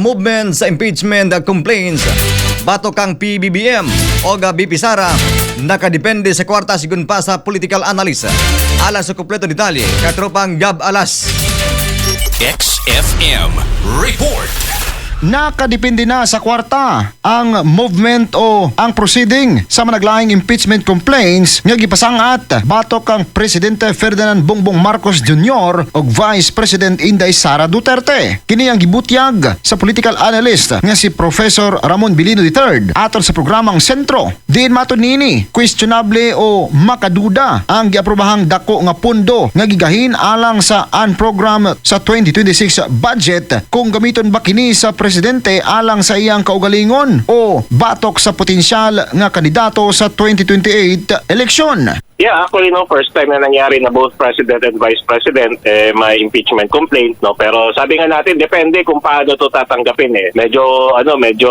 Movement sa impeachment complaints batok kang PBBM o VP Sara nakadepende sa kwarta, sigun pa sa political analyst. Alang sa kompleto detalye, katropang Gab Alas. XFM Report. Nakadepende na sa kwarta ang movement o ang proceeding sa managlaing impeachment complaints nga gipasangat batok kang Presidente Ferdinand Bongbong Marcos Jr. ug Vice President Inday Sara Duterte. Kini ang gibutyag sa political analyst nga si Professor Ramon Bilino III atol sa programang Sentro. Diin matud niini, questionable o makaduda ang giaprobahang dako nga pondo nga gigahin alang sa unprogram sa 2026 budget kung gamiton ba kini sa presidente alang sa iyang kaugalingon o batok sa potensyal nga kandidato sa 2028 eleksyon. Yeah, actually, no, first time na nangyari na both president and vice president eh, may impeachment complaint, no. Pero sabi nga natin, depende kung paano to tatanggapin eh. Medyo ano, medyo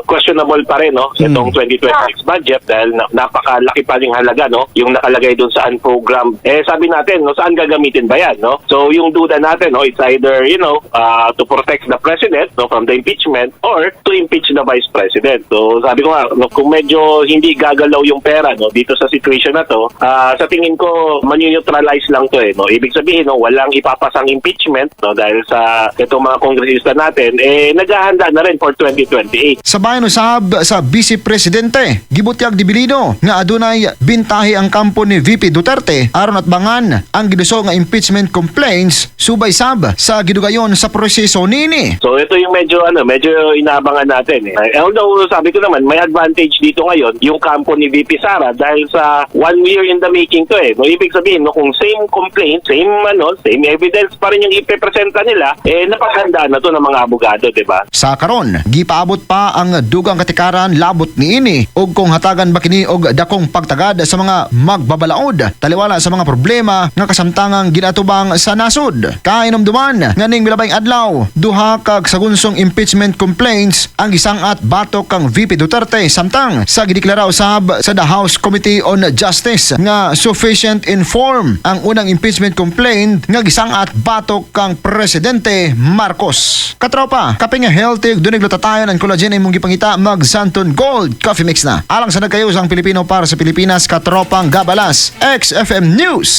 questionable pa rin, no, itong 2026 budget dahil napakalaki pa ring halaga, no, yung nakalagay doon sa unprogram. Eh sabi natin, no, saan gagamitin ba 'yan, no? So yung duda natin, no, it's either, to protect the president, no, from the impeachment or to impeach the vice president. So sabi ko nga, no, kung medyo hindi gagalaw yung pera, no, dito sa situation na to, sa tingin ko mani-neutralize lang to eh, no. Ibig sabihin, no, walang ipapasang impeachment, no, dahil sa itong mga kongresista natin eh naghahanda na rin for 2028. Sa bayan usab sa Vice Presidente, gibutyag ni Bilino nga adunay bintahi ang kampo ni VP Duterte aron atbangan ang giduso nga impeachment complaints subay sab sa gidugayon sa proseso nini. So ito yung medyo ano, medyo inaabangan natin eh. Although sabi ko naman, may advantage dito ngayon yung kampo ni VP Sara dahil sa one year in the making to eh. No, ibig sabihin, no, kung same complaint, same ano, same evidence pa rin yung ipepresenta nila, eh napaghanda na to ng mga abogado, 'di ba? Sa karon, gipaabot pa ang dugang katikaran labot niini ug kung hatagan ba kini og dakong pagtagad sa mga magbabalaod taliwala sa mga problema nga kasamtangang ginatubang sa nasod. Kainomduman nga ning milabayng adlaw, duha kag sagunsong impeachment complaints ang gisangat batok kang VP Duterte samtang sa gideklara usab sa the House Committee on Justice nga sufficient in form ang unang impeachment complaint nga gisangat batok kang Presidente Marcos. Katropa, kape nga healthy ug dunay glutathione and collagen imong gipangita, mag Santon Gold Coffee Mix na. Alang sa nagkayusang Pilipino para sa Pilipinas, katropang Gabalas, XFM News.